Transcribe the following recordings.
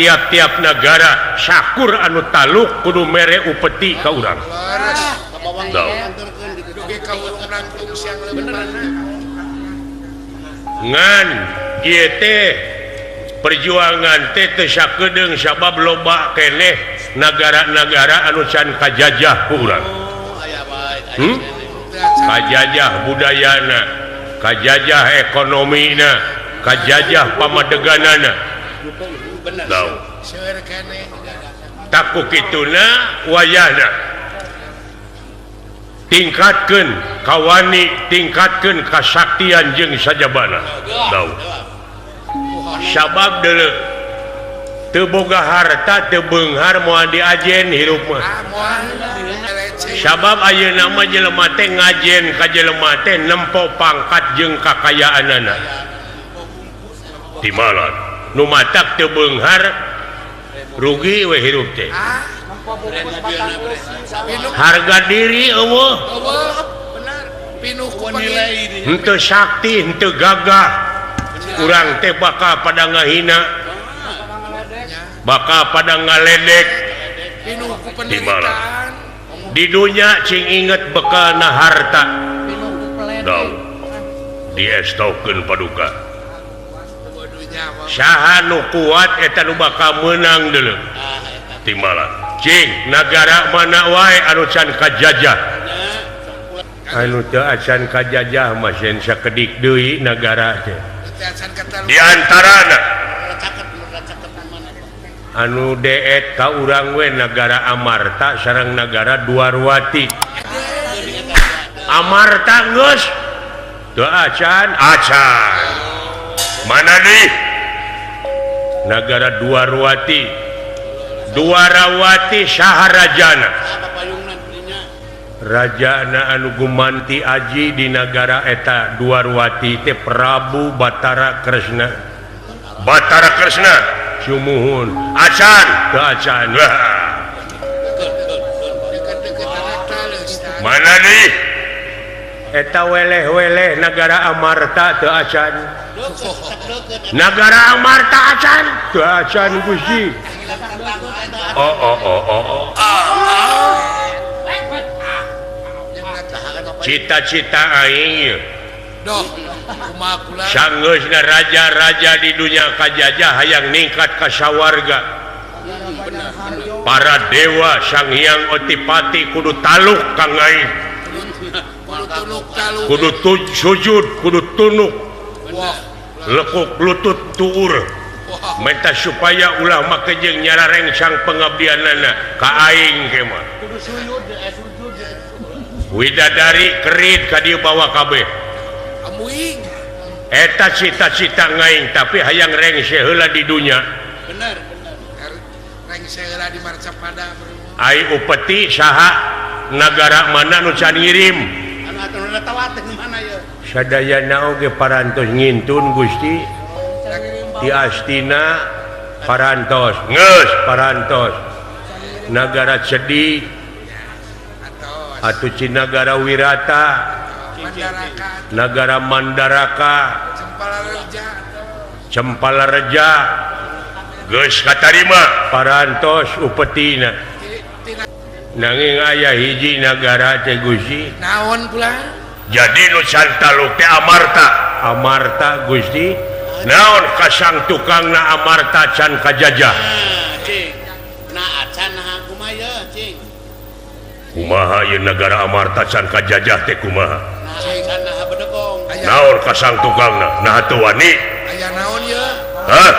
Tiap-tiap negara sakur anu taluk kudu mere upeti ka urang. Ngan ieu teh perjuangan teh teu sakedeung sabab loba keneh nagara-nagara anu can kajajah ku urang. Kajajah budayana, kajajah ekonomina, kajajah pamadeganana. Takut kituna wayahna tingkatkeun kawani, tingkatkeun kasaktian jeung sajabana. Sabab deuleu teu boga harta teu beunghar moal diajen hirup mah. Sabab ayeuna mah jelema teh ngajen ka jelema teh nempo pangkat jeung kakayaanana. Timalan nu matak teu beunghar rugi we hirup teh. Harga diri eueuh. Henteu sakti, henteu gagah. Urang teh bakal pada ngahina, bakal pada ngaledek. Timalan di dunya cing inget bekalna harta. Dau diestokeun paduka. Saha nu kuat eta nu bakal meunang deuleu. Timbalan cing nagara mana wae anu can kajajah, anu teu acan kajajah mah sieun sakedik deui nagara teh. Di antarana anu deet ka urang we nagara Amarta sareng nagara Dwarwati. Amarta geus teu acan acan. Mana nih nagara Dwarwati? Dwarawati saha rajana? Rajana anu gumanti aji di nagara eta Dwarwati teh Prabu Batara Kresna. Batara Kresna sumuhun acan teu acan. Mana nih eta weleh-weleh nagara Amarta teu acan. Nagara Amarta acan teu acan Gusti. Oh oh oh oh oh. Cita-cita aing sanggeusna raja-raja di dunia kajajah hayang ningkat ka sawarga. Para dewa Sang Hyang Otipati kudu taluk ka aing. Kudu sujud, kudu tunuk. Lekuk lutut tuur. Minta supaya ulah make jeung nyararengsang pengabdianana ka aing ke mah. Widadari kerit ka dieu bawa kabeh. Eta cita-cita ngaing tapi hayang rengse heula di dunya. Bener bener. Rengse heula di Marcapada. Ai upeti saha nagara mana nu can ngirim? Sadayana oge parantos ngintun Gusti. Di Astina parantos, geus parantos. Nagara Cedi atuh Cinagara Wirata, Nagara Mandaraka, Cempala Reja, geus katarima parantos upetina. Nanging aya hiji nagara teh Gusti. Naon pula? Jadi nu can taluk teh Amarta. Amarta Gusti. Naon kasang tukangna Amarta can kajajah. Nah acan nah kumaha ye cing. Kumaha ieu nagara Amarta can kajajah teh kumaha? Nah acan nah bedegong. Naon kasang tukangna? Nah teu wani. Aya naon ye? Hah?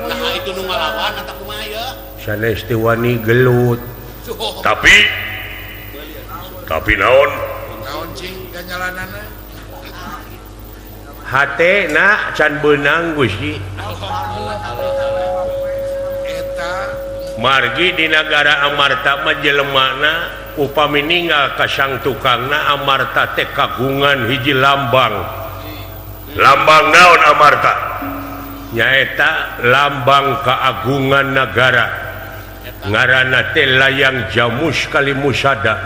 Nah itu nu ngalawan atawa kumaha ye? Sanes teu wani gelut. Tapi naon? Naon cing ganjalanana? Hate na can beunang Gusti. Margi di nagara Amarta mah jelemana upami ninggal ka sang tukangna Amarta teh kagungan hiji lambang. Lambang naon Amarta? Nyaeta lambang keagungan nagara. Ngaranna teh layang jamus kalimusada.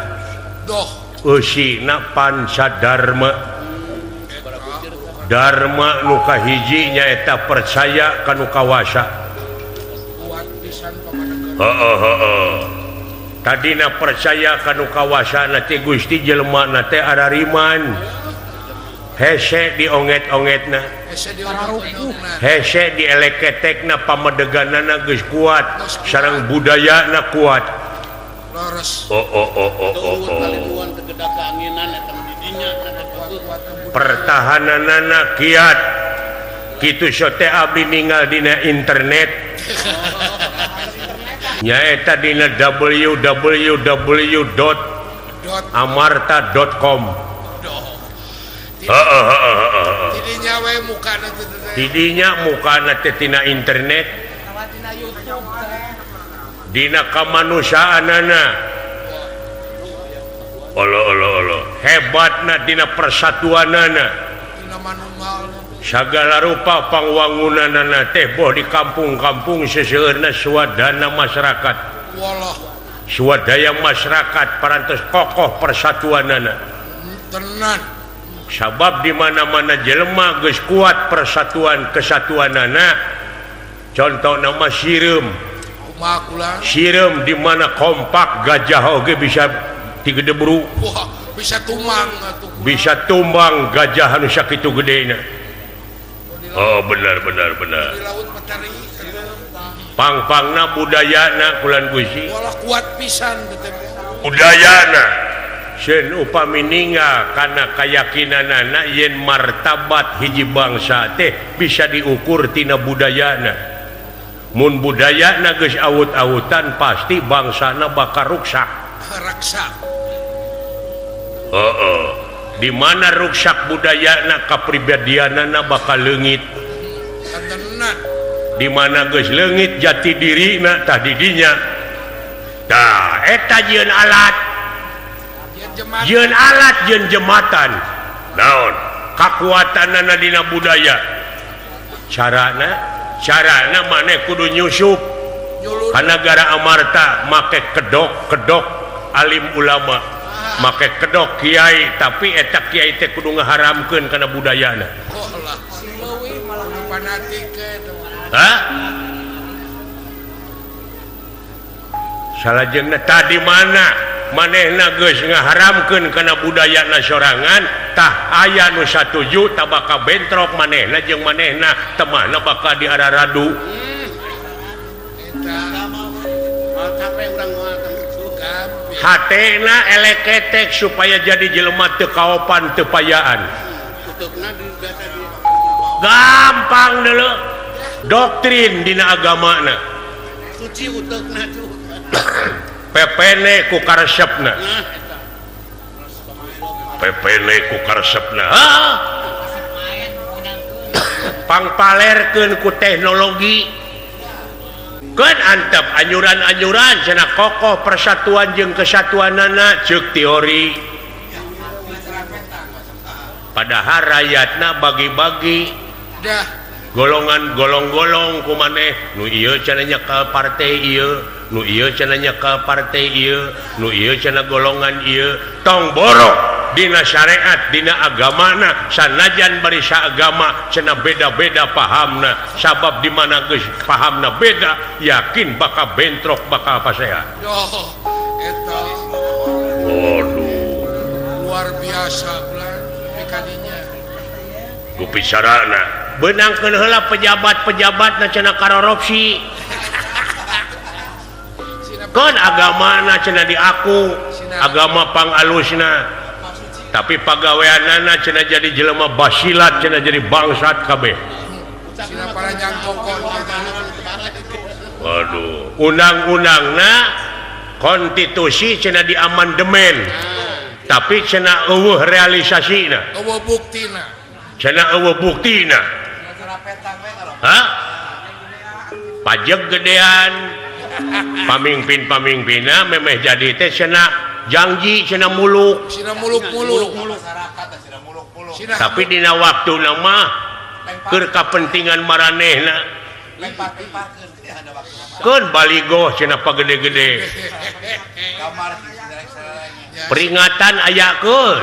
Eusina pancadarma. Dharma nu kahiji nyaeta percaya ka nu kawasa. Pisan pamadegan. Heeh heeh. Tadina percaya ka nu kawasana teh Gusti jelema na teh arariman. Hese dionget-ongetna. Hese dionget-ongetna. Hese dieleketekna pamedeganana geus kuat, sareng budayana kuat. Leres. Oh oh oh oh oh. Oh. Pertahananana kiat. Kitu sote abdi ninggal dina internet. Nyaeta dina www.amarta.com. Heeh heeh heeh. Tidinya we mukana teh. Tidinya mukana teh tina internet. Dina kamanusiaanana. Olo olo olo. Hebatna dina persatuanana. Dina manunggalna. Sagala rupa pangwangunanana teh boh di kampung-kampung seseueurna swadana masyarakat. Walah. Swadaya masyarakat parantos kokoh persatuanana. Tenan. Sabab di mana-mana jelema geus kuat persatuan kesatuanana. Contoh nama sireum. Kumaha kula? Sireum di mana kompak gajah oge bisa tigedebru. Wah, bisa tumbang atuh. Bisa tumbang gajah anu sakitu gedena. Oh benar benar benar. Di laut petari. Pangpangna budayana kulan Gusti. Walah kuat pisan teh. Budayana. Sen upami ninggal kana kayakinanana yen martabat hiji bangsa teh bisa diukur tina budayana. Mun budayana geus awut-awutan pasti bangsana bakal ruksak. Raksa. Heeh. Di mana ruksak budayana kapribadianana bakal leungit. Tenan. Di mana geus leungit jati dirina tah di dinya. Tah eta jieun alat. Jieun alat jieun jembatan. Naon? Kakuatanana dina budaya. Carana carana maneh kudu nyusup ka nagara Amarta make kedok-kedok alim ulama, make kedok kiai, tapi eta kiai teh kudu ngaharamkeun kana budayana. Oh lah, leuwih malah fanatik Hah? Salajengna tadi mana manehna geus ngaharamkeun kana budayana sorangan, tah aya nu satuju tah bakal bentrok manehna jeung manehna, temahna bakal diararadu. Eta Mal capek urang moal Hatena eleketek supaya jadi jelema teu kaopan teu payaan. Gampang dulu doktrin dina agamana. Suci uteukna Pepene ku karesepna. Pepene ku karesepna. Pangpalerkeun ku teknologi. Keun antep anjuran-anjuran cenah kokoh persatuan jeung kesatuanana ceuk teori. Padahal rakyatna bagi-bagi. Dah. Golongan golong-golong ku maneh nu ieu cenah nyekel partai ieu, nu ieu cenah nyekel partai ieu, nu ieu cenah golongan ieu. Tong borok dina syariat, dina agamana, sanajan bari saagama cenah beda-beda pahamna. Sabab di mana geus pahamna beda, yakin bakal bentrok bakal pasea. Oh, eta. Waduh. Luar biasa ulah kadinya. Ku picarana beunangkeun heula pejabat-pejabatna cenah korupsi. Keun agamana cenah diaku, agama pangalusna. Tapi pagaweanana cenah jadi jelema basilat, cenah jadi bangsat kabeh. Waduh, undang-undangna konstitusi cenah diamandemen. Tapi cenah eueuh realisasina. Eueuh buktina. Cenah eueuh buktina. Hah? Pajak gedean. Pamimpin-pamimpinna memeh jadi teh cenah janji cenah muluk. Cenah muluk-muluk. Tapi dina waktuna mah keur kapentingan maranehna. Keun baligoh cenah pagede-gede. Peringatan ayakeun.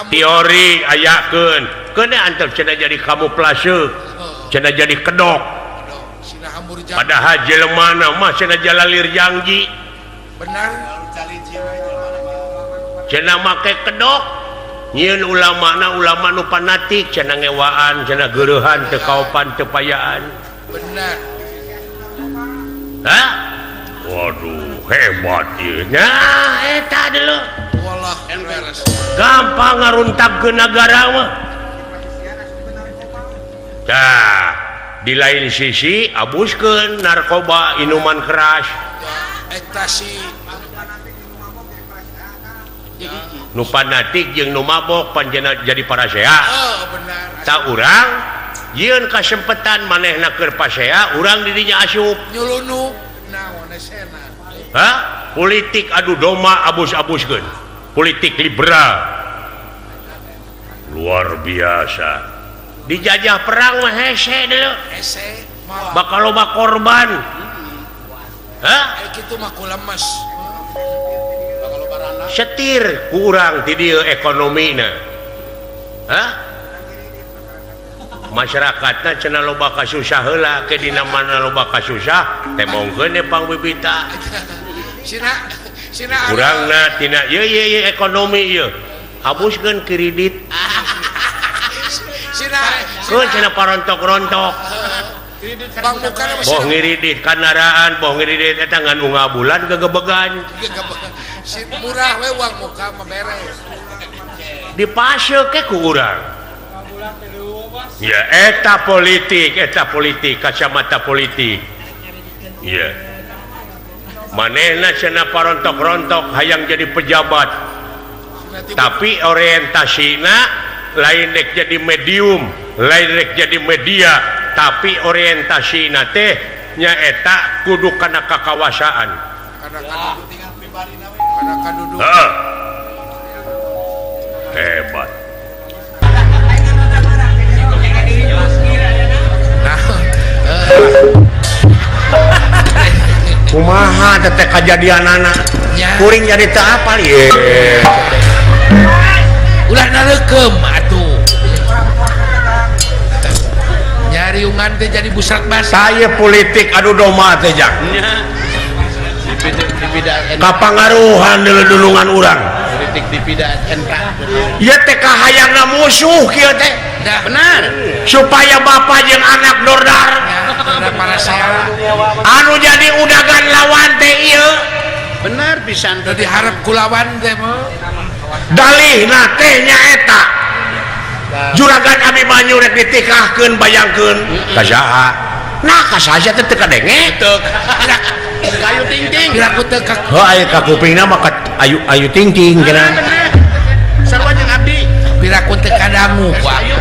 Teori ayakeun. Keun antep cenah jadi kamuflase. Cenah jadi kedok. Padahal jelema mah cenah jalalir janji. Benar. Cenah make kedok. Nyieun ulamana ulama nu fanatik cenah ngewaan, cenah geureuhan teu kaopan teu payaan. Benar. Hah? Waduh, hebat ieu. Nah, eta dulu. Wallah, beres. Gampang ngaruntagkeun nagara mah. Tah, di lain sisi abuskeun narkoba inuman keras. Ekstasi. Nu fanatik jeung nu mabok panjenengan jadi parasea. Oh, benar. Ta urang jieun kasempetan manehna keur pasea, urang di dinya asup. Nyulunu naon esena. Hah? Politik adu domba abus-abuskeun. Politik liberal. Luar biasa. Dijajah perang mah hese deuleu. Hese. Bakal loba korban. Hah? Kitu mah kulemes. Setir kurang di dieu ekonomina. Hah? Masyarakatna cenah loba kasusah heula ke dina mana loba kasusah tembongkeun pangbibita. Sina sina kurangna tina ieu ieu ekonomi ieu. Habuskeun kredit. Sina keun cenah parontok-rontok. Boh ngiridit kandaraan, boh ngiridit eta ngan unggal bulan gegebegan. Murah we uang muka mah beres. Dipaseuh ke ku urang. Ya eta politik kacamata politik. Ya. Manehna cenah parontok-rontok hayang jadi pejabat. Tapi orientasina lain rek jadi medium, lain rek jadi media, tapi orientasina teh nyaeta kudu kana kakawasaan. Heeh. Hebat. Kumaha teh kajadianana? Kuring jadi teu apal ieu. Ulah nareukeum atuh. Nyariungan teh jadi busrak basah. Saya politik adu domba teh jang. Kapangaruhan dulungan urang. Politik dipida NK. Ieu teh kahayangna musuh kieu teh. Benar. Supaya bapak jeung anak dordar. Anu jadi udagan lawan teh ieu. Benar pisan. Teu diharap ku lawan teh mah. Dalihna teh nyaeta Juragan Abimanyu rek ditikahkeun bayangkeun ka saha? Nah ka saha teh teu kadenge. Teu. Ayu ting ting. Piraku teu ka heuh aya ka kupingna mah ka ayu ayu ting ting cenah. Sarua jeung abdi. Piraku teu kadangu ku abdi.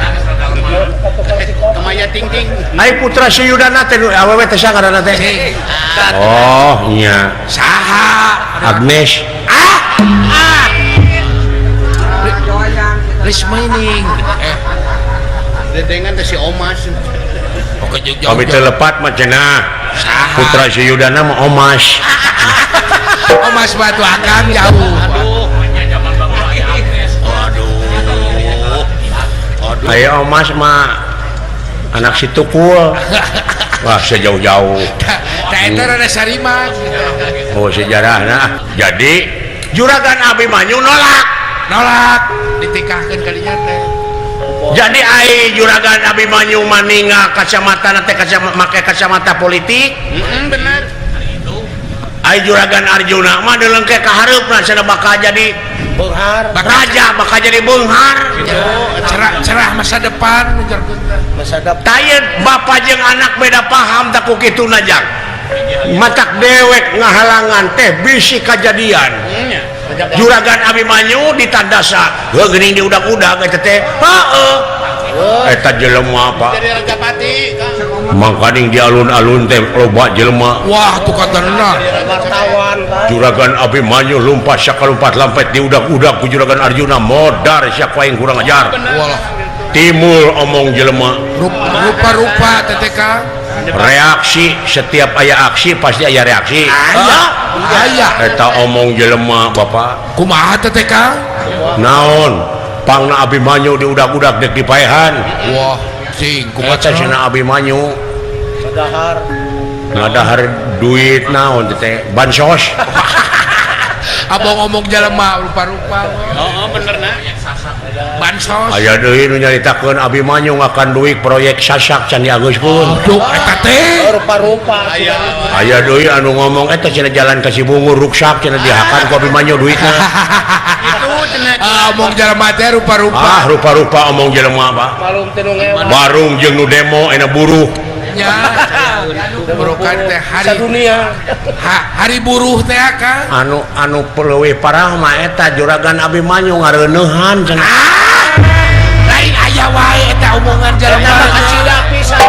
Kamaya ting ting. Ai putra Suyudana teh awewe teh saha ngaranna teh? Oh nya. Saha? Agnes. Ah. Ah. Rismaining. Dedengan teh si Omas. Oke jauh. Kami telepat mah cenah. Putra Suyudana mah Omas. Omas batu akang jauh. Aduh. Aduh. Aduh. Ayo Omas mah anak si Tukul. Wah, sejauh-jauh. Tah eta rada sarima. Oh, sejarahna. Jadi Juragan Abimanyu nolak. Nolak ditikahkeun kalinya teh. Jadi ai Juragan Abimanyu maninga kacamata teh kacamata make kacamata politik. Heeh, bener. Ai Juragan Arjuna mah deulengke ka hareupna cenah bakal jadi beunghar. Raja bakal jadi beunghar. Cerah cerah masa depan masa depan. Tayeun bapa jeung anak beda paham tak ku kituna jang. Matak dewek ngahalangan teh bisi kajadian. Juragan Abimanyu ditandasa heuh geuning diudag-udag eta teh heueuh eta jelema apa jadi Rajapati mangkaning di alun-alun teh loba jelema. Wah tuh katana Juragan Abimanyu lumpat sakalumpat lampet diudag-udag ku Juragan Arjuna modar sia ku aing kurang ajar. Walah timul omong jelema rupa-rupa TTK reaksi setiap aya aksi pasti aya reaksi. Aya eta omong jelema bapak kumaha TTK naon pangna Abimanyu diudag-udag dek dipaehan. Wah sing kumaha cenah Abimanyu sadahar Ngadahar duit naon teh bansos. Abang ngomong jelema rupa-rupa. Heeh bener na. Bansos. Aya deui nu nyaritakeun Abimanyu ngakan duit proyek sasak can diaguskeun. Aduh eta teh rupa-rupa. Aya deui anu ngomong eta cenah jalan ka Cibungur ruksak cenah dihakan ku Abimanyu duitna. Itu cenah. Ah omong jelema teh rupa-rupa. Ah rupa-rupa omong jelema Pak. Malum teh nu ngewa. Barung jeung nu demo ena buruh. Nya. Burukan teh hari sadunia. Hari buruh teh Kang. Anu anu leuwih parah mah eta juragan Abimanyu ngareuneuhan cenah. Ah! Lain aya wae eta omongan jelema. Kacida pisan.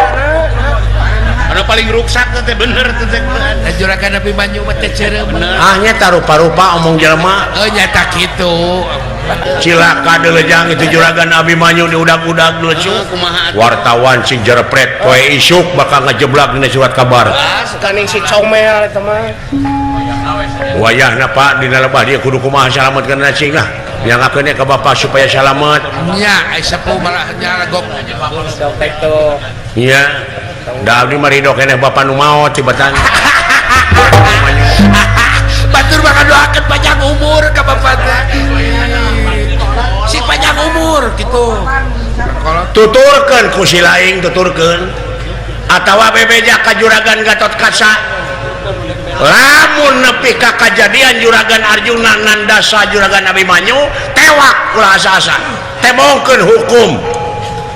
Anu paling ruksak teh bener teh. Da juragan Abimanyu mah teh cereuh. Ah nya rupa-rupa omong jelema. Heuh nyata kitu. Cilaka deulejang itu juragan Abimanyu diudag-udag lucu. Wartawan sing jerepret poe isuk bakal ngejeblak dina surat kabar. Kaning si comel eta mah. Wayahna Pak dina lebah dia kudu kumaha salametkeun cing lah. Nyangakeun ka bapak supaya salamet. Nya ai sepuh malah nya legok. Nya. Da abdi mah ridho keneh bapak nu maot tibatan. Batur mah ngadoakeun panjang umur ka bapak teh. Si panjang umur gitu. Tuturkeun ku si laing tuturkeun. Atawa bebeja ka juragan Gatotkaca. Lamun nepi ka kajadian juragan Arjuna nandasa juragan Abimanyu tewak ulah asa-asa. Tebongkeun hukum.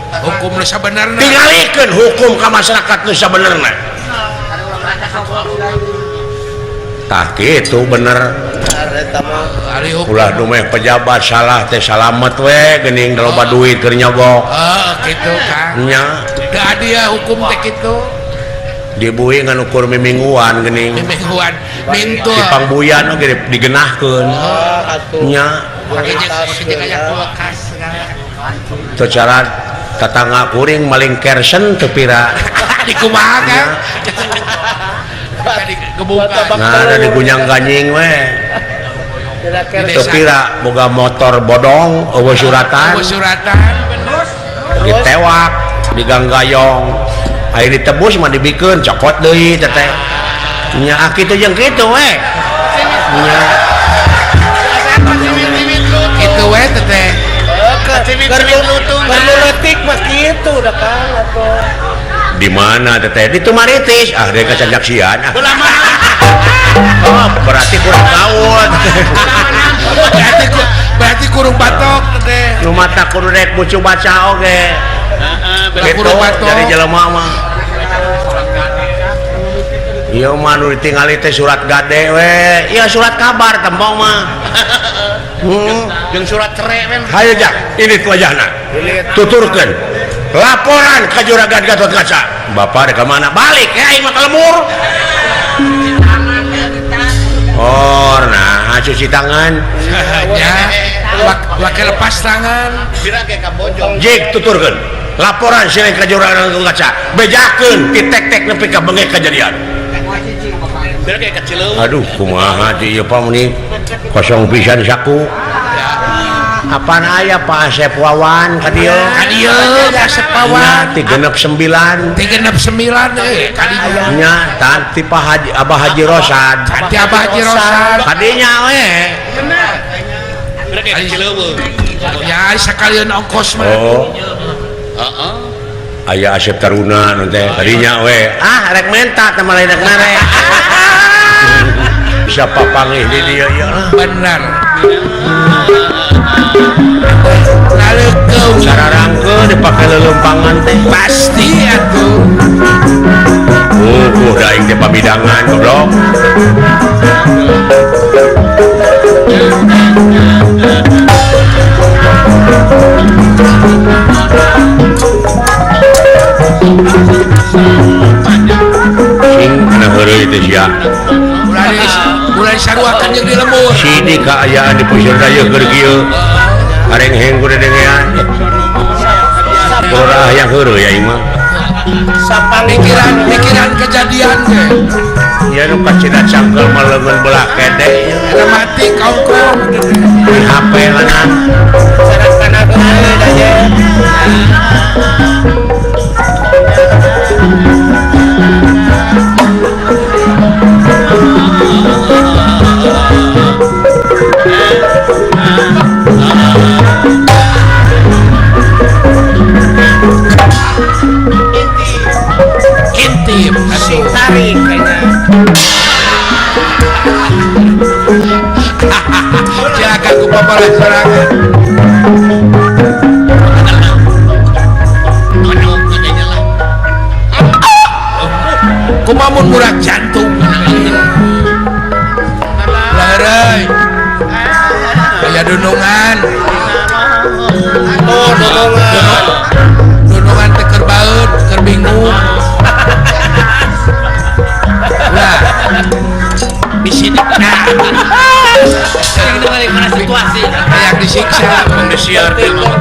Hukum nu sabenerna. Tingalikeun hukum ka masyarakat nu sabenerna. Tah kitu bener. Ulah dumeh pejabat salah teh salamet we geuning loba duit keur nyogok. Heeh kitu Kang. Nya. Teu adil hukum teh kitu. Dibui ngan ukur mimingguan geuning. Mimingguan mintul. Di pangbuyan oge digenahkeun. Nya. Teu cara tatangga kuring maling kersen teu pira. Di kumaha Kang? Nah, ada digunyang ganying we. Teu pira boga motor bodong eueuh suratan. Eueuh suratan. Ditewak, diganggayong. Aya ditebus mah dibikeun cokot deui teh teh. Nya ah kitu jeung kitu we. Nya. Kitu we teh teh. Keur leutik mah kitu da Kang atuh. Di mana teteh? Di Tumaritis. Ah, dari kacanjaksian. Ah. Oh, berarti kurang gaul. Berarti kurung batok teteh. Nu mata kudu rek bucu baca oge. Heeh, berarti kurung batok. Jadi jelema mah. Ieu mah nu ditingali teh surat gade we. Ieu surat kabar tembong mah. Jeung surat cere we. Hayo jak, ini wajahna. Tuturkeun. Laporan ka juragan Gatotkaca. Bapak rek ka mana? Balik ya aing mah ka lemur. Oh, nah cuci tangan. Ya, wake lepas tangan. Bira ge ka bojong. Jik tuturkeun. Laporan sileng ka juragan Gatotkaca. Bejakeun ditek-tek nepi ka bengek kajadian. Bira ge ka Cileung. Aduh, kumaha di ieu Pak meuni kosong pisan saku. Apaan aya Pak Asep Wawan ka dieu? Ka dieu Pak Asep Wawan. 369. 369 ka dieu. Nya tanti Pak Haji Abah Haji Rosad. Tanti Abah Haji Rosad. Kadinya we. Ya sakalian ongkos mah. Oh. Heeh. Aya Asep Taruna nu teh kadinya we. Ah rek menta teh malah rek nare. Bisa papangih di dieu ieu lah. Bener. Sararangkeun dipake leuleumpangan teh pasti atuh. Oh, da aing teh pamidangan goblok. Sing kana heureuy teh sia. Ulah disaruakeun jeung di lembur. Sini kaayaan di puseur daya keur kieu. Areng heng kudu dengean. Urah yang heureuy aing mah. Pikiran kejadian teh. Ya nu kacida cangkel mah leungeun belah kede. Eta mati kaungkong. Di HP lanang. Saran-saran heureuy da ye. sorangan. Kumamun murah jantung. Larai. Aya dunungan. Oh, dunungan. Dunungan teh keur baeud, keur bingung. Lah. Di sini. Nah. Situasi kayak disiksa, disiar dunungan.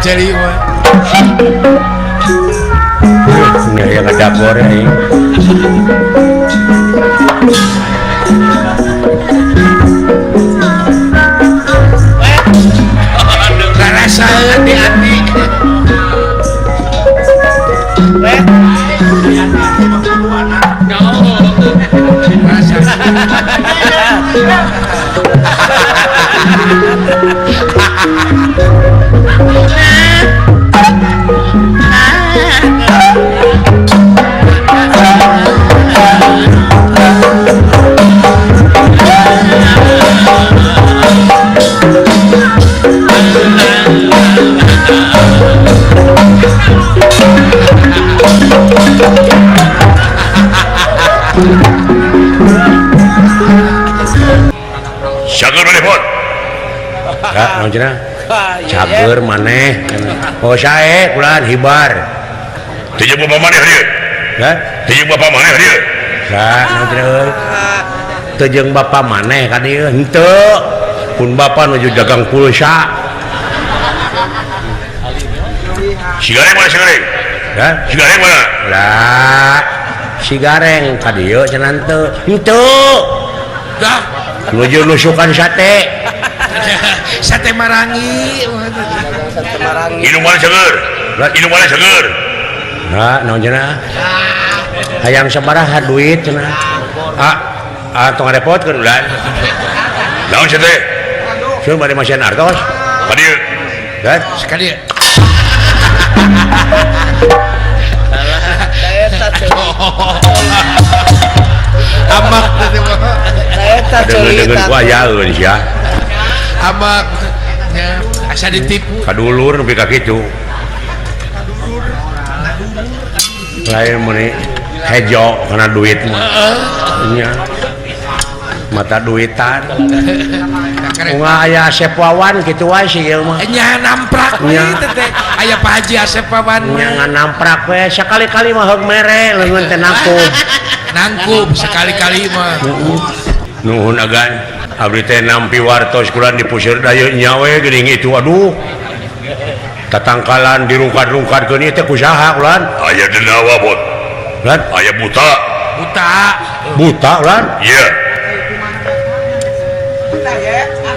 Jadi mah. Nggak yang dapur aing. Rarasaeun di hati. Cager maneh pon. Ka naon cenah? Cager maneh. Oh sae kulan hibar. Teu jeung bapak maneh dieu. Hah? Teu jeung bapak maneh dieu. Ka naon cenah euy? Teu jeung bapak maneh ka dieu henteu. Pun bapak nuju dagang pulsa. Si gareng mana si gareng? Hah? Si gareng mana? Lah, si gareng ka dieu cenah henteu. Henteu. Dah nuju nusukan sate. Sate marangi. Sate marangi. Inung mana seger? Inung mana seger? Nah, naon cenah? Hayang sabaraha duit cenah? Ah, tong ngarepotkeun ulan. Naon cenah teh? Sun bade masihan artos. Ka dieu. Dan sekali. Eta teh. Amak teh mah. Eta deungeun ku ayaeun sia. Amak nya asa ditipu. Kadulur nepi ka kitu. Lain meuni hejo kana duit mah. Nya. Mata duitan. Unga aya Asep Wawan kitu wae sih ieu mah. Nya namprak we teh teh. Aya Pak Haji Asep Wawan mah. Nya nganamprak we sakali-kali mah heug mere leungeun teh nangkub. Nangkub sekali-kali mah. Nuhun agan. Abdi teh nampi wartos kulan dipusir dayeut nyawe geuning itu aduh. Tatangkalan dirungkad-rungkadkeun ieu teh ku saha kulan? Aya denawa bot. Lan aya buta. Buta. Buta ulan? Iya.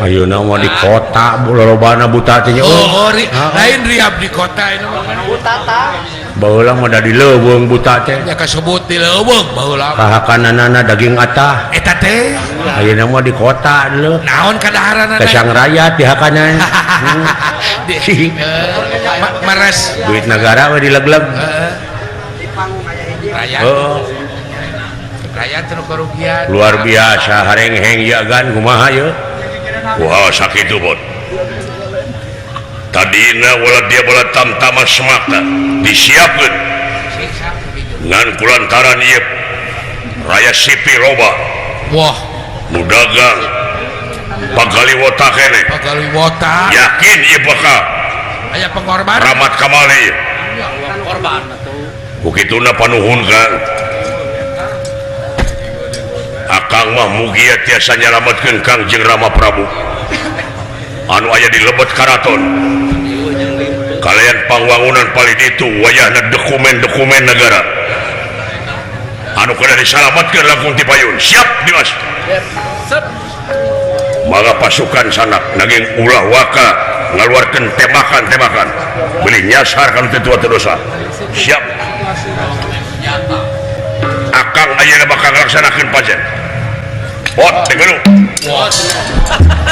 Ayeuna mah di kota lolobana buta teh nya. Oh, lain riab di kota ini mah. Buta tah. Baheula mah da di leuweung buta teh. Nya kasebut di leuweung baheula. Kahakananana daging atah. Eta teh. Ayeuna mah di kota leuh. Naon kadaharanana? Kesang rakyat dihakanan. Di mares duit negara we dilegleg. Heeh. Rakyat. Oh. Rakyat teu kerugian. Luar biasa harengheng ya gan kumaha ye? Wah sakitu bot. Tadina wala dia bola tamtama semakta disiapkeun. Ngan kulantaran ieu raya sipi loba. Wah, nu dagang pagaliwota kene. Pagaliwota. Yakin ieu bakal aya pengorbanan. Ramat kamali. Korban atuh. Ku kituna panuhun Kang. Akang mah mugia tiasa nyalametkeun Kangjeng Rama Prabu anu aya di lebet karaton. Kalian pangwangunan paling itu wayahna dokumen-dokumen negara anu kudu disalamatkeun langkung ti payun. Siap Dimas. Maka pasukan sanak naging ulah waka ngaluarkeun tembakan-tembakan beli nyasar kana teu tua teu dosa. Siap. Akang ayeuna bakal ngalaksanakeun pajen. Bot teh geuleuh.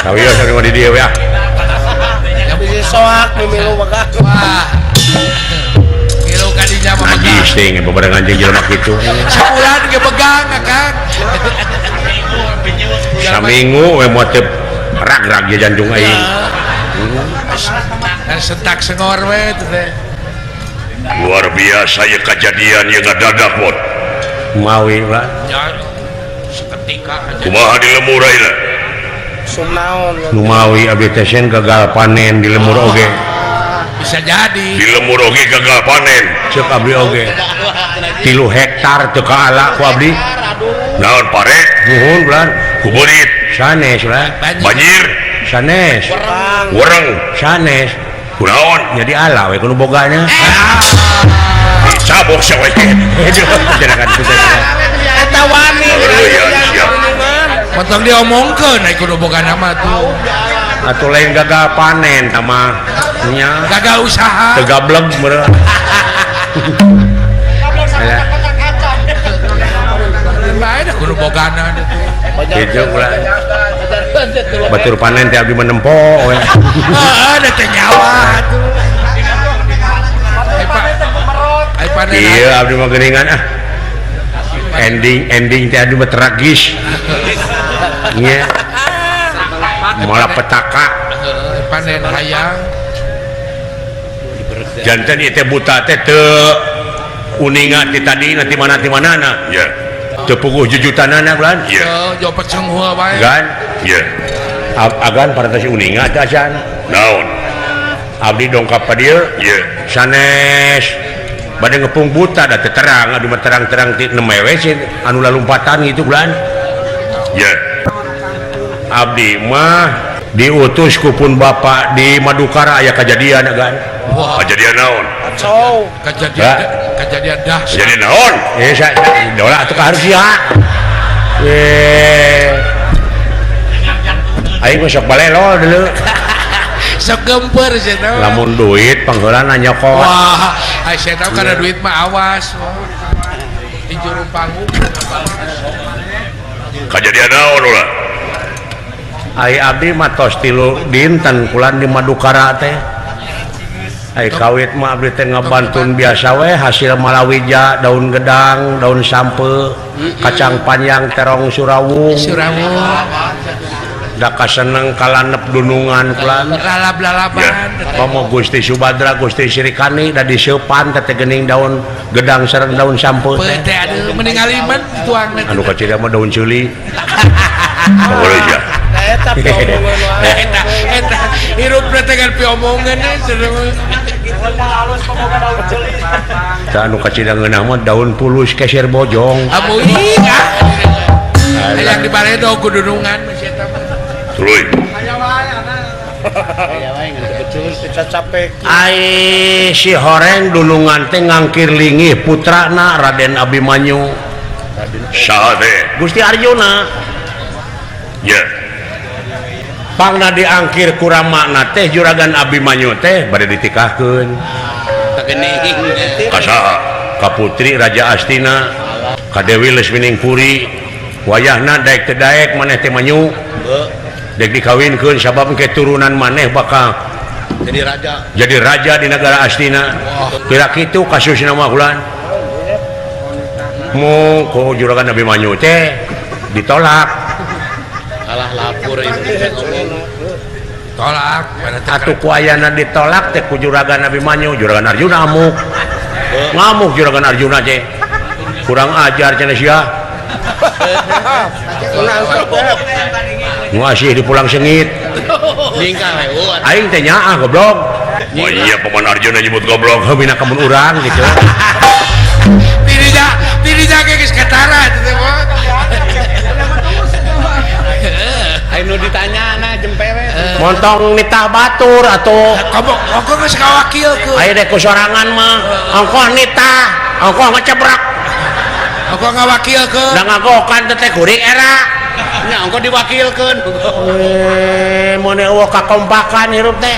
Kawios anu di dieu ya. Bisa soak mimilu megah. Wah. Milu ka dinya mah megah. Najis teh bebarengan jeung jelema kitu. Sabulan ge begang Akang. Saminggu we moal teu rag-rag ge jantung aing. Sentak sengor we teh. Luar biasa ya kejadian yang ngadadak bot. Mawi lah. Ya, seketika aja. Kumaha di lemur ayeuna? Sunaon. Numawi abdi teh sen gagal panen di lemur oge. Bisa jadi. Di lemur oge gagal panen. Ceuk abdi oge. 3 hektar teu kaala ku abdi. Naon pare? Nuhun bulan. Ku beurit. Sanes lah. Banjir. Sanes. Wereng. Sanes. Kunaon? Jadi ala we kudu bogana. Dicabok sia we. Cenah kan kitu. Eta wani. Potong diomongkeun ai kudu bogana mah tuh. Atuh lain gagal panen tah mah nya. Gagal usaha. Teu gableg meureun. Lain dah kudu bogana tuh. Kitu ulah. Batur panen teh abdi menempo we. Heeh, da teh nyawa atuh. Ai panen. Iya abdi mah geuningan ah. Ending ending teh abdi mah tragis. Nya. Malah petaka. Panen hayang. Janten ieu teh buta teh teu uninga ti tadi na ti mana ti manana. Iya. Teu puguh jujutanana bulan. Iya. Jauh pecenghua wae. Gan. Iya. Agan parantos uninga teh acan. Naon? Abdi dongkap ka dieu. Iya. Sanes bade ngepung buta da teu terang, adu mah terang-terang ti nemewe sih anu lalumpatan gitu bulan. Iya. Abdi mah diutus ku pun bapak di Madukara aya kajadian agan. Wah. Kajadian naon? Kacau. Kajadian kajadian dahsyat. Kajadian naon? Eh dola atuh ka harus ya. Eh. Aing mah sok balelo deuleu. Sok gemper sia teh. Lamun duit pangheulana nyokot. Wah, ai sia teh kana duit mah awas. Di juru panggung. Kajadian naon ulah? Ai abdi mah tos 3 dinten kulan di Madukara teh. Ai kawit mah abdi teh ngabantun biasa we hasil malawija, daun gedang, daun sampe, kacang panjang, terong surawung. Surawung. Da kaseneng kalanep dunungan kulan. Lalab-lalaban. Komo Gusti Subadra, Gusti Srikani da diseupan teh geuning daun gedang sareng daun sampe teh. Aduh mending aliman tuangna. Anu kacida mah daun ceuli. Boleh ya. Eta piomongan wae. Eta eta hirup teh kan piomongan seru. Tah anu kacida ngeunah mah daun pulus keser bojong. Amuy ah. Hayang dibaredo ku dunungan mah eta mah. Tuluy. Aya wae ana. Aya wae ngan becus capek. Ai si horeng dunungan teh ngangkir lingih putrana Raden Abimanyu. Saha teh? Gusti Arjuna. Ya. Pangna diangkir ku ramana teh Juragan Abimanyu teh bade ditikahkeun. Ka saha? Ka putri Raja Astina, ka Dewi Lesminingpuri. Wayahna daek teu daek maneh teh manyu. Dek dikawinkeun sabab keturunan maneh bakal jadi raja. Jadi raja di negara Astina. Kira kitu kasusna mah ulan. Mu ku Juragan Abimanyu teh ditolak. Kalah lapor itu tolak atuh ku ayana ditolak teh ku Juragan Abimanyu, Juragan Arjuna ngamuk. Ngamuk Juragan Arjuna teh. Kurang ajar cenah sia. Ngasih di pulang sengit. Aing teh nyaah goblok. Oh iya paman Arjuna nyebut goblok, heuh mina kamun urang gitu. Dirinya ge geus katara teh mah. Aing nu ditanya na jempe we. Montong nitah batur atuh. Ongkoh geus kawakilkeun. Aya deh ku sorangan mah. Ongkoh nitah, ongkoh ngecebrek. Ongkoh ngawakilkeun. Da ngagokan teh kuring era. Nya ongkoh diwakilkeun. Mun eueuh kakompakan hirup teh.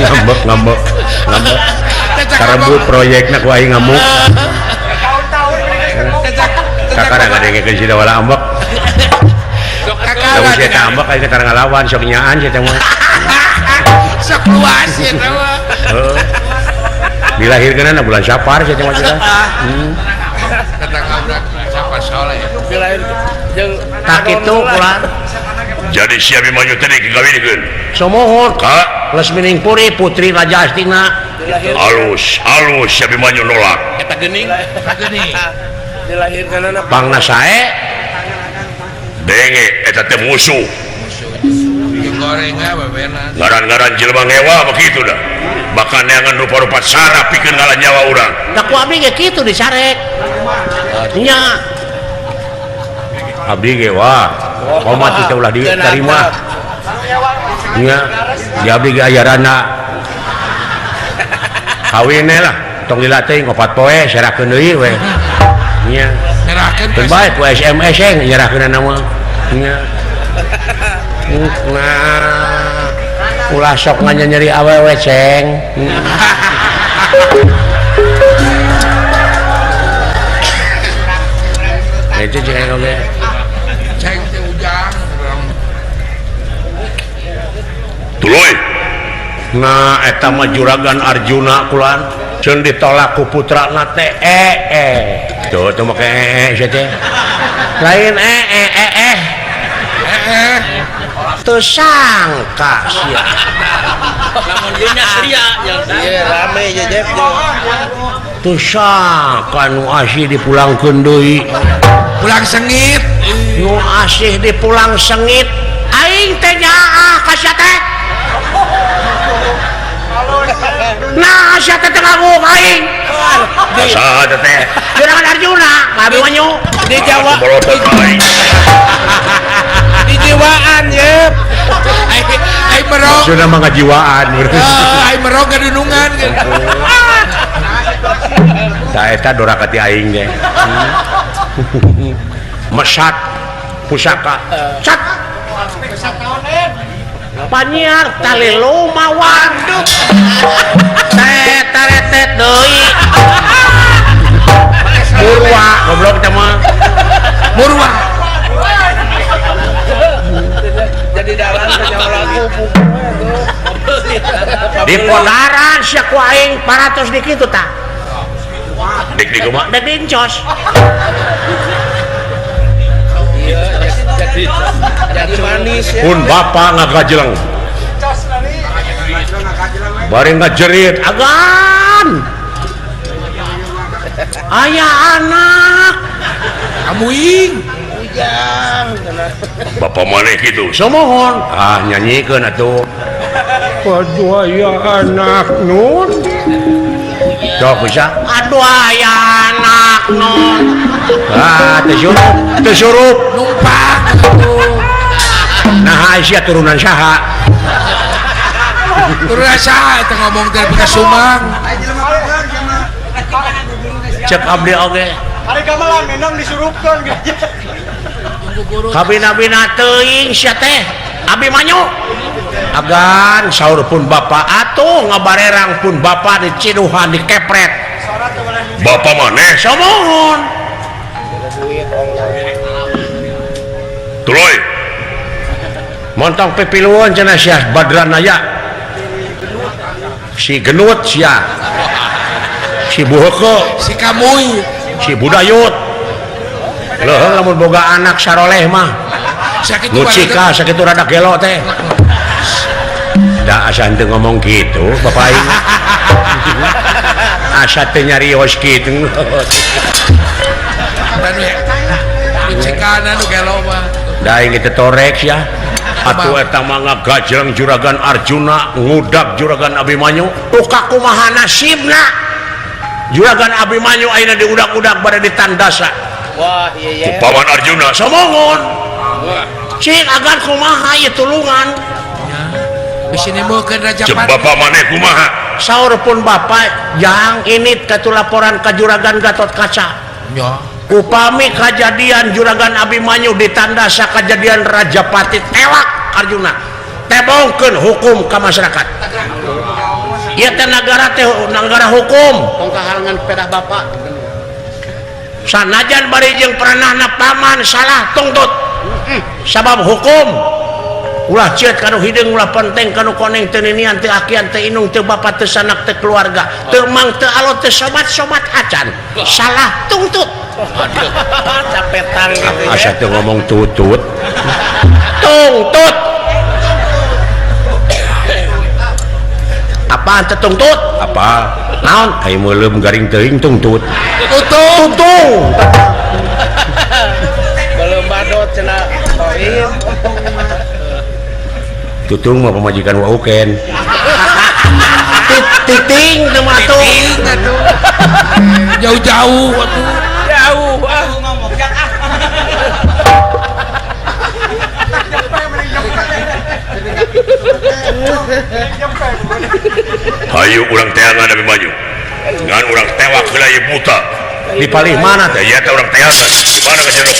Ngambek ngambek ngambek. Karebut proyekna ku aing ngamuk. Kakara ngadengekeun si Dawala ambek. Lamun sia teh ambek aing teh ngalawan sok nyaan sia teh mah. Sok luas sia teh mah. Heeh. Dilahirkeunna bulan Sapar sia teh mah sia. Kata ngabrak Sapar soleh. Dilahir jeung tak kitu ulah. Jadi si Abimanyu teh dikawinkeun. Somohon. Ka Lesmining Puri putri Raja Astina. Alus, alus si Abimanyu nolak. Eta geuning. Eta geuning. Dilahirkeunana pangna sae. Denge eta teh musuh. Goreng babena. Ngaran-ngaran jelema ngewa begitu dah. Bahkan neangan rupa-rupa sara pikeun ngalah nyawa urang. Da ku abdi ge kitu disarek. Nya. Abdi ge wah, komat teh ulah diterima. Nya, di abdi ge aya rana. Kawin lah, tong dilatih 4 poe serakeun deui we. Nya. Nyerahkeun bae ku SMS e nyerahkeunna mah. Nya. Nah, ulah sok nganyeri awewe ceng. Itu ceng oge. Ceng teh ujang. Tuluy. Nah, eta mah juragan Arjuna kulan ceun ditolak ku putrana teh Tuh tuh make sia teh. Lain Teu sangka sia. Lamun ieu nya sia ieu rame jejep. Teu sangka nu asih dipulangkeun deui. Pulang sengit. Nu asih dipulang sengit. Aing teh nyaah ka sia teh. Nah, sia teh teu ngaguk aing. Saha teh? Juragan Arjuna, Abimanyu di Jawa. Di jiwaan ye. Ai merong. Maksudna mah ngajiwaan. Ai merong gadunungan. Tah eta doraka ti aing ge. Mesat pusaka. Cat. Panyiar tali lumawan. Tet taretet deui. Murwa goblok teh mah. Murwa. Jadi dalan nyawa lagu. Di podaran sia ku aing 400 di kitu tah. Dik di kumaha? Dek dincos. Jadi manis ya. Pun bapa ngagajeleng. Bari ngajerit agan. Aya anak kamuing. Ujang. Bapak maneh kitu. Somohon. Ah nyanyikeun atuh. Aduh aya anak nun. Sok bisa. Aduh aya anak nun. Ah teu surup, teu surup numpak atuh. Nah sia turunan saha? Turunan saha eta ngomong teh ka Sumang. Cek abdi oge. Ari gamelan menang disurupkeun ge. Kabina-bina teuing sia teh. Abimanyu. Agan saur pun bapa atuh ngabarerang pun bapa diciduhan dikepret. Bapa maneh somohon. Tuluy. Montong pipiluan cenah sia Badranaya. Si Genut sia. Si Buheke, si Kamuy, si Budayut. Leuheung lamun boga anak saroleh mah. Sakitu Lucika sakitu rada gelo teh. Da asa henteu ngomong kitu bapak aing. Asa teu nyarios kitu. Lucikana nu gelo mah. Da aing teh torek sia. Atuh eta mah ngagajleng juragan Arjuna ngudak juragan Abimanyu. Tuh kumaha nasibna? Juragan Abimanyu ayeuna diudak-udak bade ditandasa. Wah, iya iya. Paman Arjuna somongon. Cik agan kumaha ieu tulungan. Bisi nembokeun Raja Pati. Bapak maneh kumaha? Saur pun bapak jang init katu laporan ka Juragan Gatot Kaca. Nya. Upami kajadian Juragan Abimanyu ditanda sakajadian Raja Pati tewak Arjuna. Tebongkeun hukum ka masyarakat. Ieu teh nagara teh nagara hukum. Tong kahalangan pedah bapak. Sanajan bari jeung peranahna paman salah tungtut. Sabab hukum ulah cieut kanu hideung ulah penteng kanu koneng teu ninian teu akian teu inung teu bapa teu sanak teu keluarga teu mang teu alot teu sobat-sobat acan salah tungtut. Capetang gitu ya. Asa teu ngomong tutut. Tungtut. Apaan teu tungtut? Apa? Naon? Ai meuleum garing teuing tungtut. Tutung. Tutung. Belum badot cenah toim. Tutung mah pamajikan wa uken. Titing teu mah atuh. Titing atuh. Jauh-jauh atuh. Jauh ah ngomong ah. Hayu urang teangan Abimanyu. Ngan urang tewak heula ieu buta. Di palih mana teh? Ya teh urang teangan. Di mana ka cenah?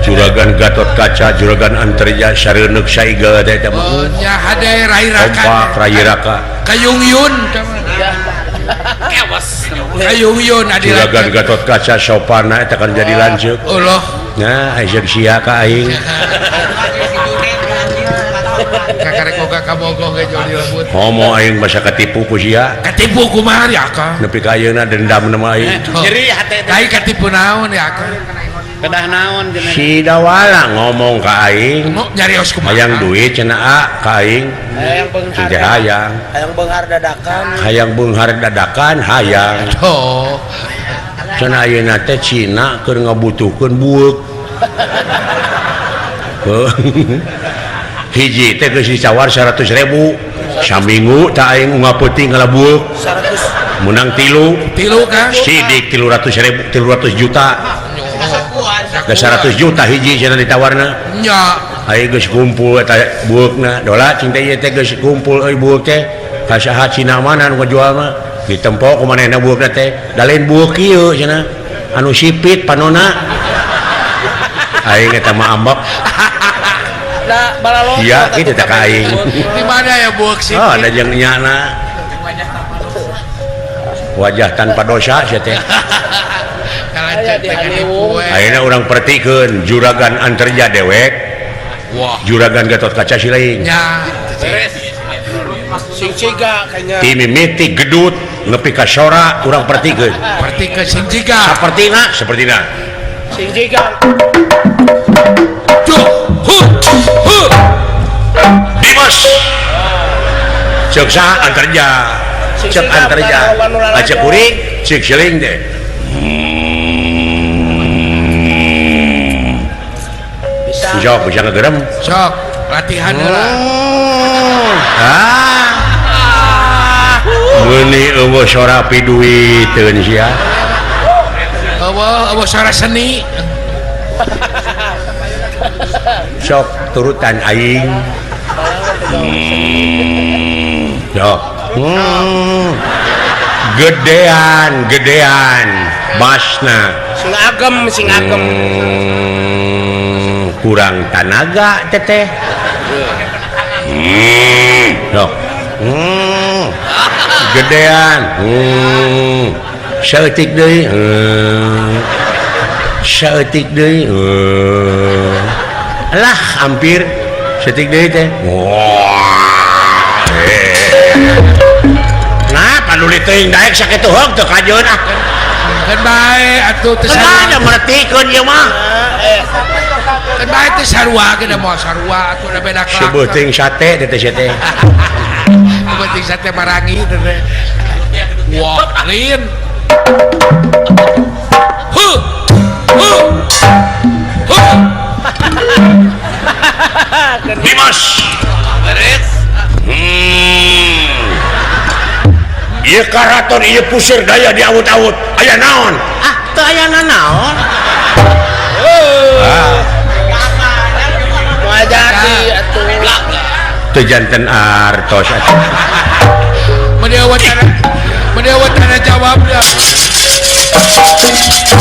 Juragan Gatot Kaca, Juragan Antarja, Sareuneuh Saiga teh eta mah. Nya hade rai raka. Kompak rai raka. Kayungyun. Kayungyun adi. Juragan Gatot Kaca sopana eta kan jadi lanceuk. Allah. Nah, ayeuna sia ka aing. Kakarek oga kabogoh ge jol dilebut. Homo aing masa katipu ku sia. Katipu kumaha ya ka? Nepi ka ayeuna dendam na aing. Nyeri hate teh. Lain katipu naon ya ka? Kedah naon cenah. Si Dawala ngomong ka aing. Nyarios kumaha? Hayang duit cenah a ka aing. Hayang beunghar. Hayang. Hayang beunghar dadakan. Hayang beunghar dadakan hayang. Oh. Cenah ayeuna teh Cina keur ngabutuhkeun bueuk. Hiji teh geus dicawar 100.000 saminggu tah aing unggal peuting ngalabueuk menang tilu tilu Kang sidik 300.000 300 juta da 100 juta hiji cenah ditawarna nya aing geus kumpul eta bueukna dola cing teh ieu teh geus kumpul euy bueuk teh ka saha Cina mana nu ngajual mah ditempo ku manehna bueukna teh da lain bueuk kieu cenah anu sipit panona aing eta mah ambek. Iya, gitu tak aing. Di mana ya buak sih? Oh, ada yang nyana. Wajah tanpa dosa sia teh. Ayeuna urang pertikeun Juragan Antarja dewek. Wah. Juragan Gatot Kaca si lain. Nya. Sing ciga kayaknya. Ti mimiti gedut nepi ka sora urang pertikeun. Pertikeun sing ciga. Sapertina, sapertina. Sing ciga. Dimas cek saha Antarja cek Antarja acek kuring cek seling teh sok bisa ngegerem sok latihan heula ah meuni eueuh sora piduiteun sia eueuh sora seni sok turutan aing. Sok. Gedean, gedean basna. Sing agem, sing agem. Kurang tanaga teteh. Sok. Gedean. Saeutik deui. Saeutik deui. Lah hampir setik deui teh. Wah. Nah, panuli teuing daek sakitu heug teu kajeun ah. Keun bae atuh teu sarua. Ada mertikeun ieu mah. Keun bae teu sarua ge da moal sarua atuh da beda karakter. Sebeuting sate teh teh teh. Sebeuting sate marangi teh teh. Wah, lain. Hu. Hu. Hu. Dimas. Beres. Ieu karaton ieu puseur daya diawut-awut. Aya naon? Ah, teu aya naon. Ah. Moal jadi atuh. Teu janten artos atuh. Meni awat jawab ya.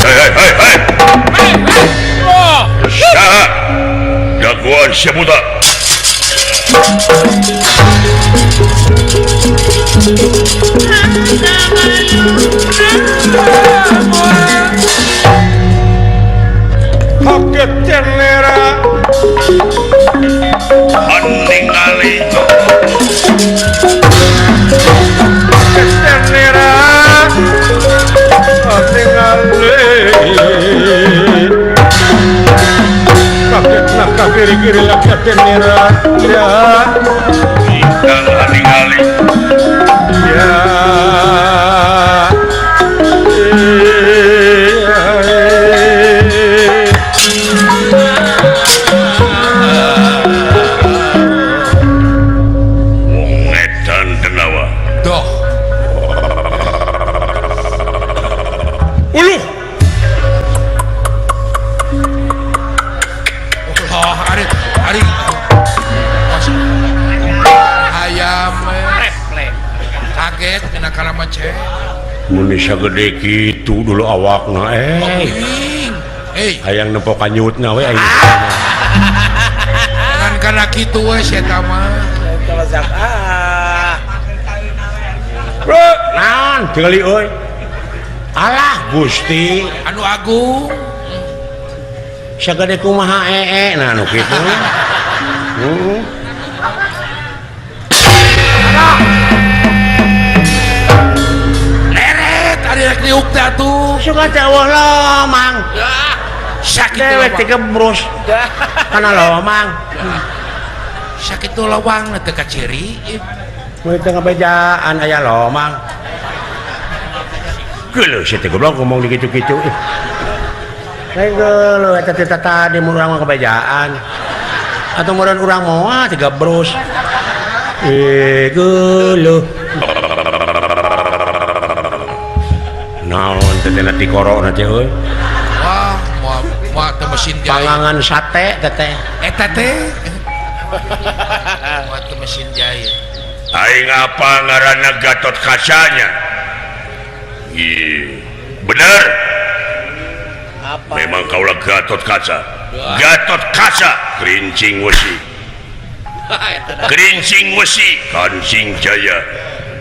Hei hei hei hei. Saha? Jagoan sia buta. Kaget cenera Aningali kaget cenera aningali kaget nak kiri-kiri kaget cenera ya Ingkang aningali ya. Wong edan denawa Doh. Uluh. Oh, ari ari. Ayam kaget kena kalama cek. Mun sagede kitu dulu awakna Eh, hayang nempo kanyutna we aing. Ngan kana kitu we sia mah. Ah. Bro, naon tingali euy. Alah Gusti, anu agung. Sagede kumaha ee nah anu kitu. Heeh. Leret ari rek diuk teh atuh. Suka teh eueuh lomang. Sakitu dewek teh gebrus. Kana lomang. Sakitu lawang teh kaciri. Mun teu ngabejaan aya lomang. Geuleuh sia teh goblok ngomong di kitu-kitu. Lain geuleuh eta teh tadi mun urang mah kabejaan. Atau meureun urang moal teh gebrus. Geuleuh. Naon teh teh tikorona teh euy. Wah, moal moal teh mesin jahit. Pangangan sate teh teh. Eta teh. Moal teh mesin jahit. Aing apa ngaranna Gatot Kacanya? Ih, bener. Apa? Memang kaulah Gatot Kaca. Gatot Kaca, kerincing wesi. Kerincing wesi, kancing jaya,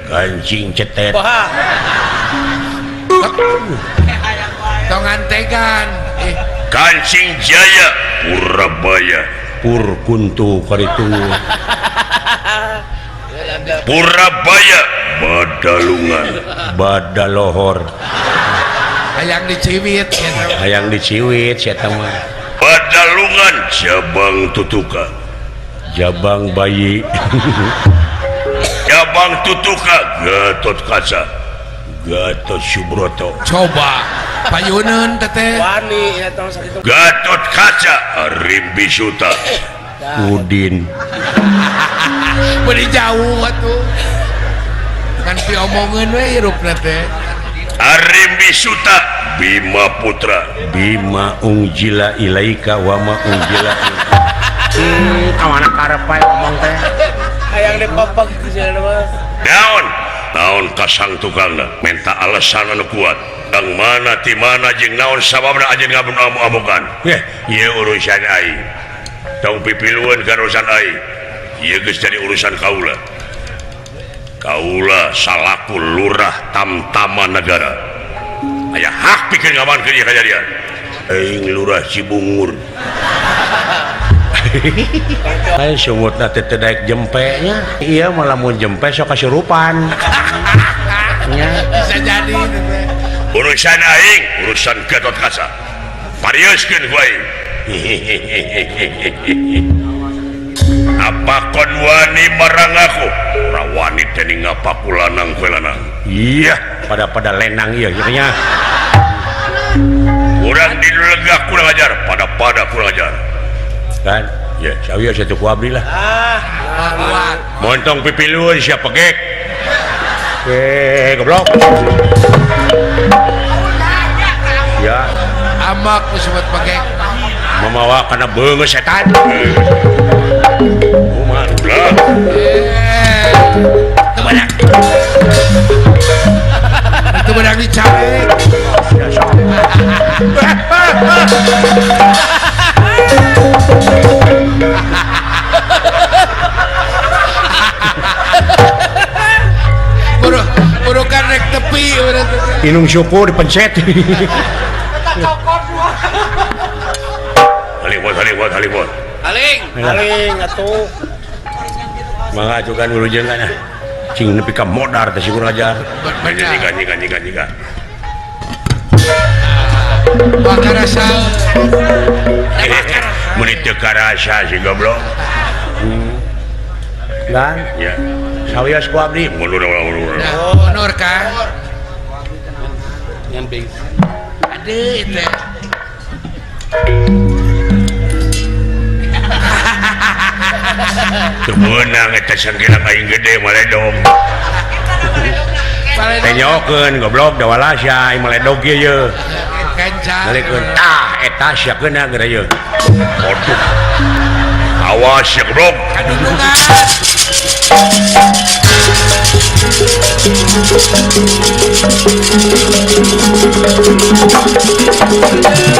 kancing cetet. Wah. Tongan tegan. Kancing jaya, Purabaya, Pur kuntu karitu. Purabaya, Badalungan, Badalohor. Hayang diciwit hayang diciwit sia mah. Badalungan, Jabang Tutuka, Jabang bayi. Jabang Tutuka, Gatot Kaca, Gatot Subroto. Coba payuneun teteh. Wani ya tong sakitu. Gatot Kaca, Arimbi Suta, Udin. Beri jauh atuh. Kan piomongeun we hirupna teh. Arimbi Suta, Bima Putra, Bima ungjila ilaika wa ma ungjila. Kawana karep pae omong teh. Hayang dipopok kitu mah. Naon? Naon kasang tukangna? Menta alasan anu kuat. Kang mana ti mana jeung naon sababna anjeun ngabun-amukan? Heh, ieu urusan aing. Tong pipilueun ka urusan aing. Ieu geus jadi urusan kaula. Kaula salaku lurah tamtama negara. Aya hak pikeun ngamankeun ieu kajadian. Aing lurah Cibungur. Lain sungutna teh teu daek jempenya. Ieu mah lamun jempe sok kasurupan. Nya bisa jadi teh. Urusan aing, urusan Gatot Kaca. Parioskeun ku aing. Apa kon wani marang aku? Ora wani teh ngapaku lanang kowe lanang. Iya, pada-pada lenang ieu nya. Urang dilegah kurang ajar, pada-pada kurang ajar. Kan? Ya, sawieu satu ku abdi lah. Ah, montong pipilueun sia pegek. Goblok. Ya. Amak disebut pakai mamawa kana beungeut setan. Kumaha goblok. Teu beunang. Teu beunang dicabek. Ya sok. Burukan rek tepi inung syukur dipencet. Haliwot. Aling atuh. Mangga acukan wilujeng kana. Cing nepi ka modar teh si kurang ajar. Nyika. Wah karasa. Mun teu karasa si goblok. Lan, ya. Sawios ku abdi mundur. Mundur Kang. Ngan bing. Aduh teh. Teu meunang eta sangkirang aing gede maledog. Tenyokeun goblok da walasya aing maledog ieu ye. Kenca. Balikeun tah eta sia keuna geura ieu. Waduh. Awas ya goblok. Kadundungan.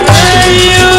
Ayo.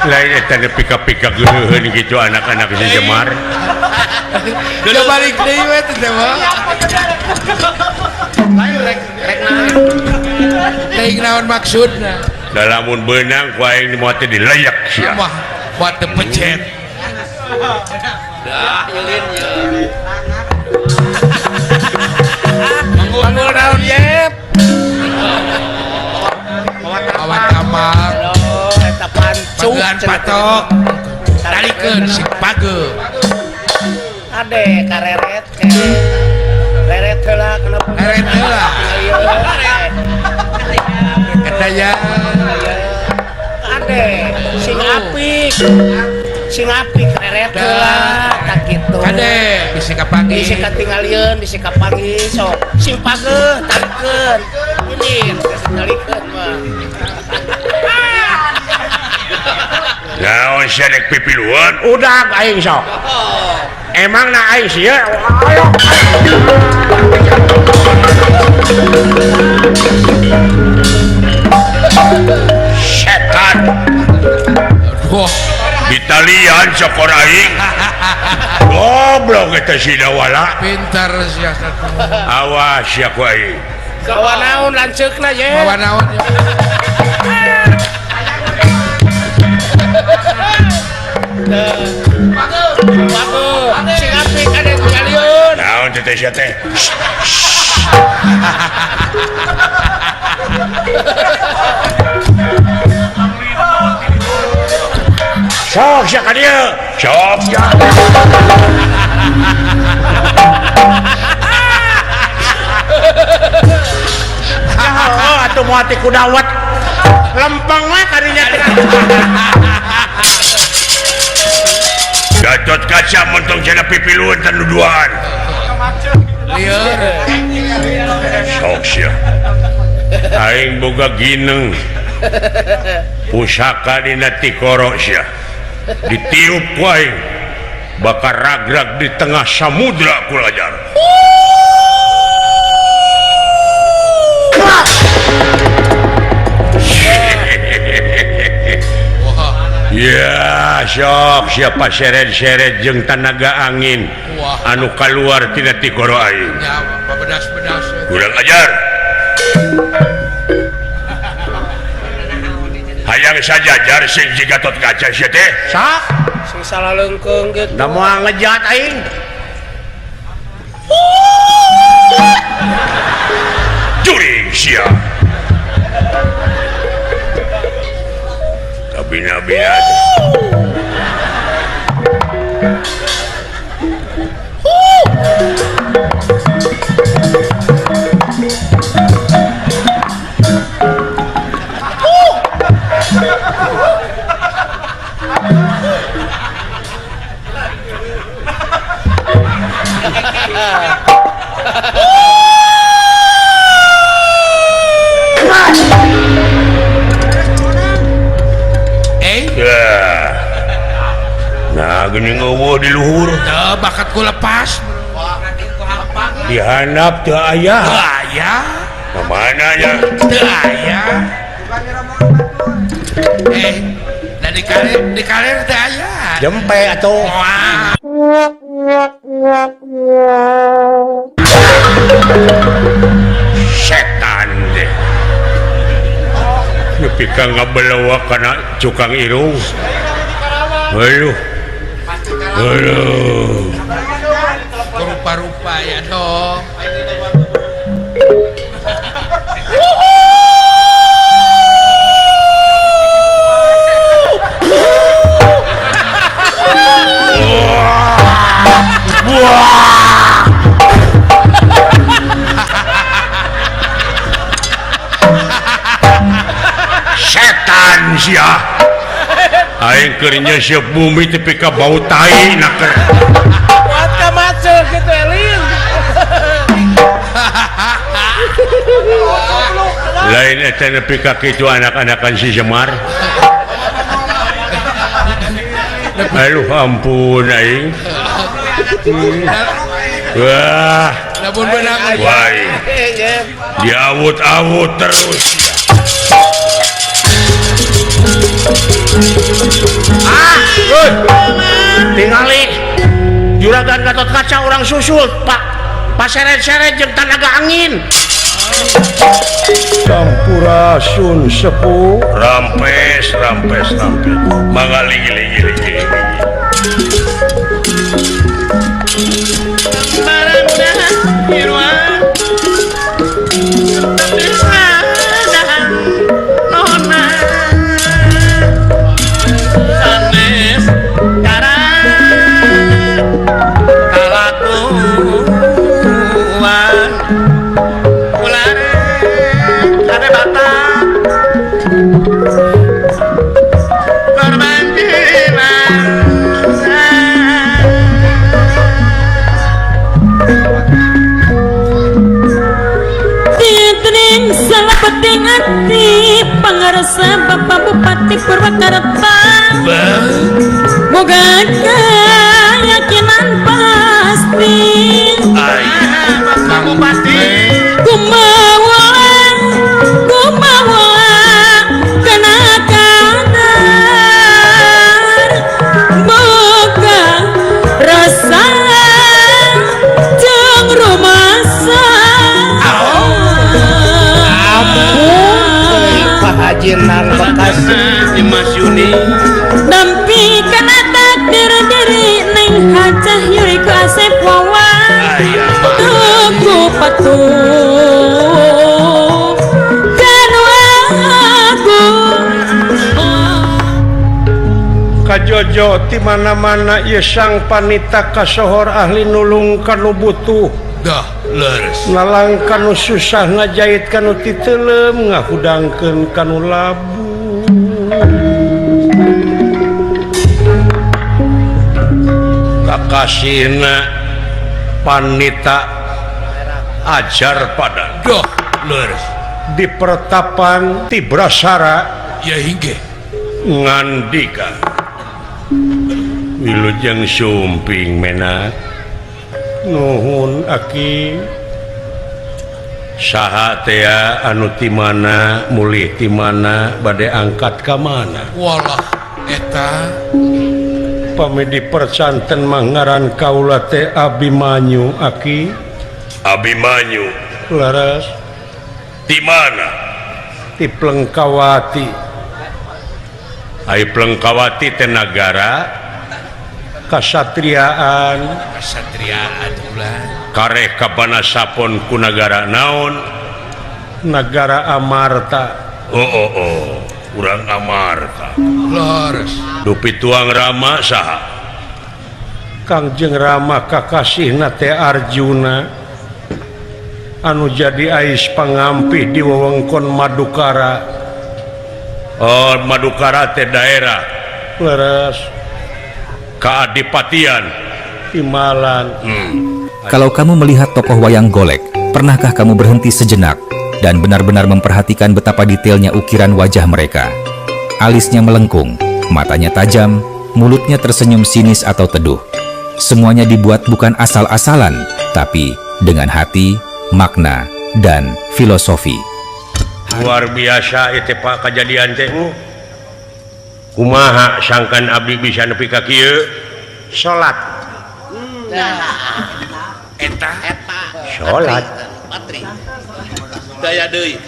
Lain eta pika-pika geureun gitu anak-anak si Jemar. Udah balik deui we teh mah. Lain rek naon. Teuing naon maksudna? Da lamun beunang ku aing moal teh dileyak sia. Wah, moal teu pecet. Dah nyelin ye. Manggul naon yep. Bawa tambang. Pagean patok. Tarikeun si page. Ade kareret ke. Reret heula kenapa? Reret heula. Eta ya. Ade sing apik. Sing apik reret heula tak kitu. Ade bisi kapanggih. Bisi katingalieun, bisi kapanggih sok. Sing pageuh tarikeun. Ini tarikeun mah. Naon sia rek pipiluan? Udah aing sok. Emang na aing sia. Ayo. Setan. Aduh. Ditalian sokor aing. Goblok eta si Dawala. Pintar sia. Awas sia ku aing. Bawa naon lanceukna ye. Bawa naon. Bagus. Sing apik ade tingalieun. Naon teh sia teh? Sok sia ka dieu. Sok sia. Oh, atuh moal teh kudawat. Lempeng we kadinya teh. Gatot Kaca montong cenah pipiluan tan duduan. Lieur. Sok sia. Aing boga gineng. Pusaka dina tikoro sia. Ditiup ku aing. Bakal ragrag di tengah samudra ku lajar. Ya sok siapa seret-seret jeung tanaga angin. Wah. Anu kaluar tina tikoro aing. Ya, bedas-bedas. Kurang ajar. Hayang sajajar sing si Gatot Kaca sia teh. Sok. Sing Salah leungkeung gitu. Da moal ngejat aing. Juring sia. Kabina-bina. Nah geuning eueuh di luhur. Teu bakatku lepas. Dihandap teu aya. Teu aya. Ka mana nya? Teu aya. Da di kaler teu aya. Jempe atuh. Setan deh. Nepi ka ngabelewak kana cukang irung. Aduh. Aduh. Rupa-rupa ya dong. Setan sia. Aing keur nyeuseup bumi tepi ka bau tai naker. Kuat ka macet gitu elin. Lain eta nepi ka kitu anak-anakan si Semar. Aduh ampun aing. Wah. Lamun beunang wae. Diawut-awut terus. Ah, tingali juragan Gatot Kaca orang susul Pak paseret-seret jeung tanaga angin. Sampurasun sepuh. Rampes rampes rampes. Mangga ligi ligi ligi. Bapak Bupati Purwakarta moga keyakinan pasti. Bapak Bupati kumawa kumawa kana kadar moga rasa jeung rumasa. Haji Nang Bekasi Mas Yuni nampi kana takdir diri neng hajah yuri ku asep wawa tuku patu kanu aku kajojo ti mana-mana ieu sang panita kasohor ahli nulung kanu butuh. Dah leres nalang kanu susah ngajait kanu titelem ngahudangkeun kanu labu. Kakasihna panita ajar pada doh leres di pertapan Tibrasara ya hingge ngandika wilujeng sumping menak. Nuhun aki. Saha tea anu ti mana mulih ti mana bade angkat ka mana? Walah eta pami dipercanten mah ngaran kaula teh Abimanyu aki. Abimanyu leres ti mana? Ti Plengkawati. Ai Plengkawati teh nagara Kasatriaan kasatriaan ulah kareh ka Banasapon ku nagara naon nagara Amarta oh oh oh urang Amarta leres dupi tuang Rama saha Kangjeng Rama kakasihna teh Arjuna anu jadi ais pangampih di wewengkon Madukara oh Madukara teh daerah leres keadipatian Himalan. Kalau kamu melihat tokoh wayang golek, pernahkah kamu berhenti sejenak dan benar-benar memperhatikan betapa detailnya ukiran wajah mereka? Alisnya melengkung, matanya tajam, mulutnya tersenyum sinis atau teduh. Semuanya dibuat bukan asal-asalan, tapi dengan hati, makna, dan filosofi. Luar biasa itu Pak kejadian teh. Kumaha sangkan abdi bisa nepi ka kieu salat. Eta eta salat patri daya deui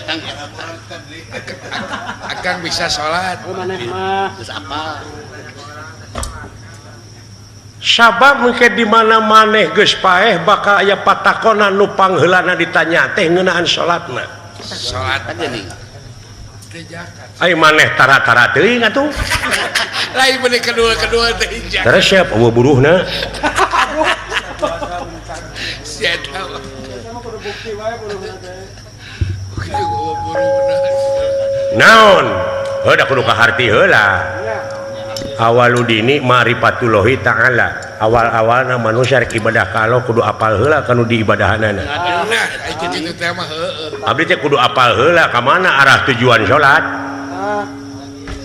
akang bisa salat maneh mah geus apal sabab mungkin di mana maneh geus paeh bakal aya patakonan nu pangheulana ditanya teh ngeunaan salatna salat geuning ai maneh tara-tara teuing atuh lain bener kedua-kedua teh resep eueuh buruhna sia eta naon heuh da kudu kaharti heula awaludini ma'rifatullahi ta'ala awal-awalna manusia rek ibadah ka Allah kudu apal heula kanu diibadahanana nah kitu teh mah heueuh abdi teh kudu apal heula ka mana arah tujuan salat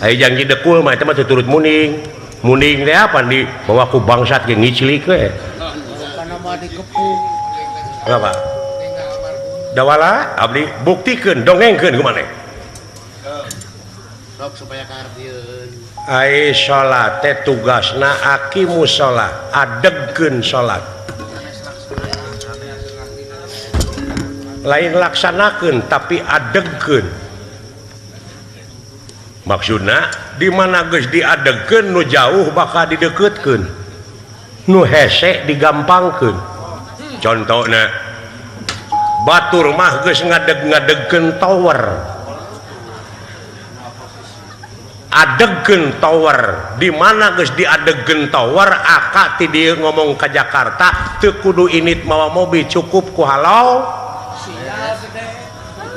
aya janji dekul mah eta mah turut muning muning teh apa di bawa ku bangsat ge ngiclik we kana mah dikepung apa dawala abdi buktikeun dongengkeun ku maneh sok supaya kahartieun ai salat teh tugasna aqimus shalah adegkeun salat lain laksanakeun tapi adegkeun maksudna di mana geus diadegkeun nu jauh bakal dideukeutkeun nu hese digampangkeun contohna batur mah geus ngadeg-ngadegkeun tower adegkeun tower di mana geus diadegkeun tower aka ti dieu ngomong ka Jakarta teu kudu init mawa mobil cukup ku halau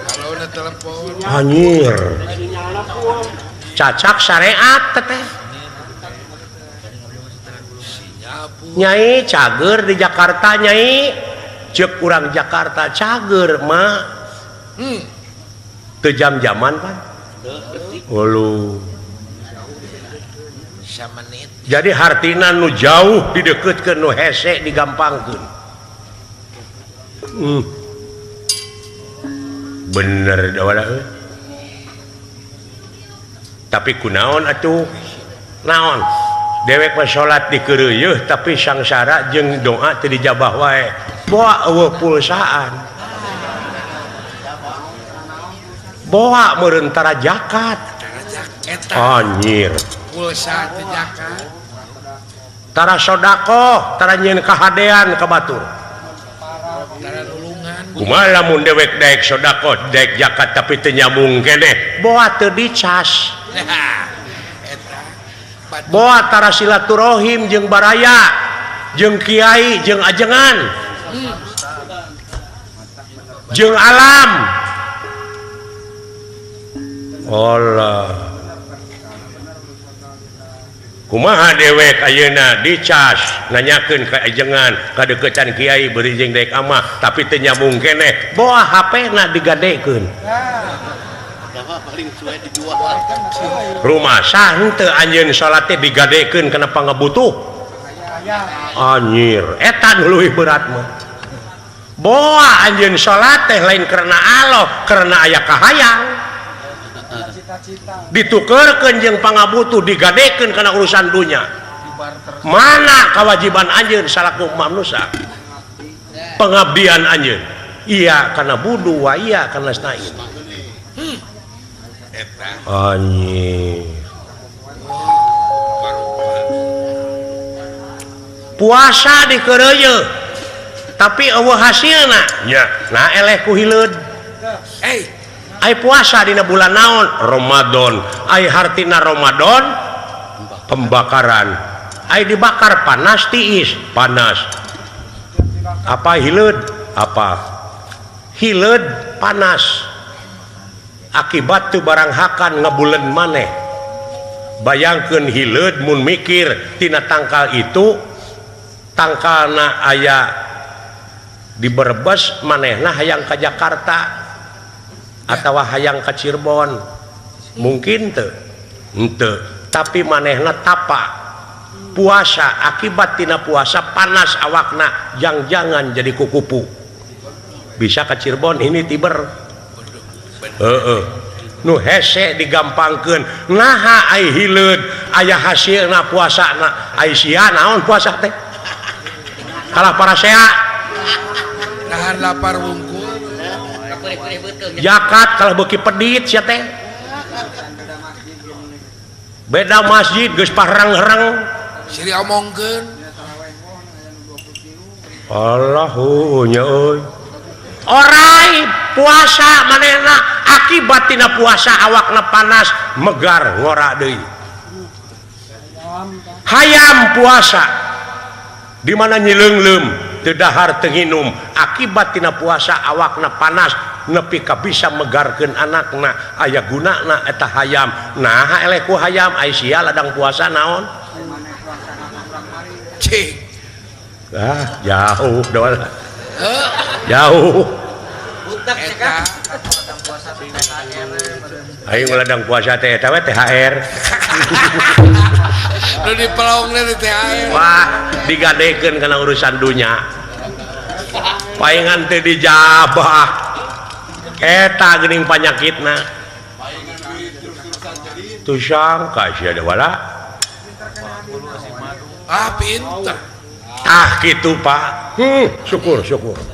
halauna telepon anjir cacak syariat teteh nyai cager di Jakarta nyai cek urang Jakarta cager mah teu jam-jaman pan ulu jadi hartina nu jauh dideketkeun nu hese digampangkeun bener dawala euy tapi kunaon atuh naon dewek mah salat dikeureuyeun tapi sangsara jeung doa teu dijabah wae boa eueuh pulsaan boa meureun tara zakat anjir pulsa teh zakat tara sedekah tara nyieun kahadean ka batur tara nulungan kumaha lamun dewek daek sedekah daek zakat tapi teu nyambung keneh boa teu dicas eta boa tara silaturahim jeung baraya jeung kiai jeung ajengan jeung alam Allah kumaha dewek ayeuna dicas nanyakeun ka ajengan kadeukeutan kiai beuring jeung daek amah tapi teu nyambung keneh boa HP-na digadekeun rumah sah henteu anjeun salat teh digadekeun kana pangabutuh anjir eta nu leuwih berat mah boa anjeun salat teh lain karena Allah karena aya kahayang ditukerkeun jeung pangabutuh digadekeun kana urusan dunya mana kewajiban anjeun salaku manusia pengabdian anjeun iya kana budu wa iya kana stain anjir Puasa dikeureuyeun tapi eueuh hasilna nya nah eleh ku hileud. Eh, ai puasa dina bulan naon? Ramadan. Ai hartina Ramadan pembakaran. Ai dibakar panas tiis, panas. Apa hileud? Apa? Hileud panas. Akibat tu barang hakan ngebulen maneh. Bayangkeun hileud mun mikir tina tangkal itu tangkalna aya di Brebes manehna hayang ka Jakarta atawa hayang ka Cirebon mungkin teu henteu tapi manehna tapa puasa akibat tina puasa panas awakna jang-jangan jadi kukupu bisa ka Cirebon ini tiber heeh nu hese digampangkeun naha ai hileud aya hasilna puasana ai sia naon puasa teh kalah parasea nahan lapar wungkul jakat kalah beuki pedit sia teh beda masjid geus parang-rang siri omongkeun Allahu nya euy orai puasa manehna akibat tina puasa awakna panas megar ngora deui hayam puasa di mana nyileungleum teu dahar teu nginum akibat tina puasa awakna panas nepi ka bisa megarkeun anakna aya gunana eta hayam nah eleh ku hayam ai sia ladang puasa naon cing ah jauh doal jauh eta aing ladang puasa teh eta we THR nu dipelongna di THR wah digadekeun kana urusan dunya paingan teh dijabah eta geuning panyakitna tuh sangka sia da wala ah pinter ah kitu Pak syukur syukur.